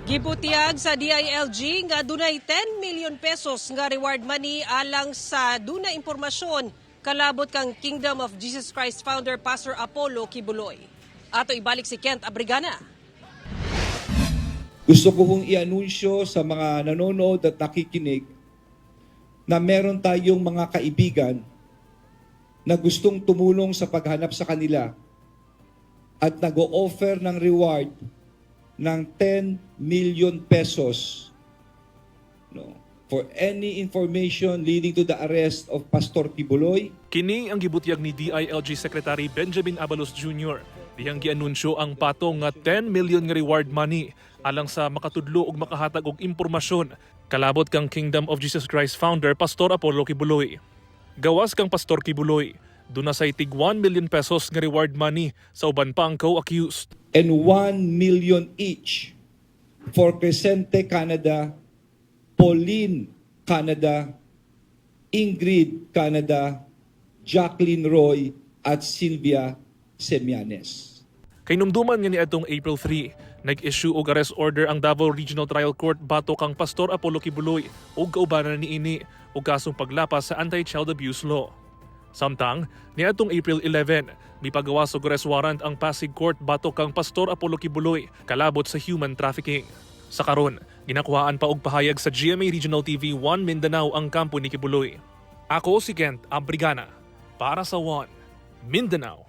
Gibutiyag sa DILG nga dunay 10 million pesos nga reward money alang sa dunay impormasyon kalabot kang Kingdom of Jesus Christ founder Pastor Apollo Quiboloy. Ato ibalik si Kent Abrigana. Gusto ko hong i-anunsyo sa mga nanonood at nakikinig na meron tayong mga kaibigan na gustong tumulong sa paghanap sa kanila at nag-o-offer ng reward ng 10 million pesos, no, for any information leading to the arrest of Pastor Quiboloy. Kini ang gibutyag ni DILG Secretary Benjamin Abalos Jr. Dihang gianunsyo ang patong nga 10 million nga reward money alang sa makatudlo og makahatag og impormasyon kalabot kang Kingdom of Jesus Christ founder Pastor Apollo Quiboloy. Gawas kang Pastor Quiboloy, duna say tig 1 million pesos nga reward money sa uban pang co-accused. And 1 million each for Crescente Canada, Pauline Canada, Ingrid Canada, Jacqueline Roy at Sylvia Semianes. Kahinumduman nga niadtong April 3, nag-issue og arrest order ang Davao Regional Trial Court batok kang Pastor Apollo Quiboloy ug kaubanan niini og kasong paglapas sa Anti-Child Abuse Law. Samtang, niadtong April 11, mipagawas og arrest warrant ang Pasig Court batok kang Pastor Apollo Quiboloy kalabot sa human trafficking. Sa karon, ginakuhaan pa og pahayag sa GMA Regional TV 1 Mindanao ang kampo ni Quiboloy. Ako si Kent Abrigana para sa One Mindanao.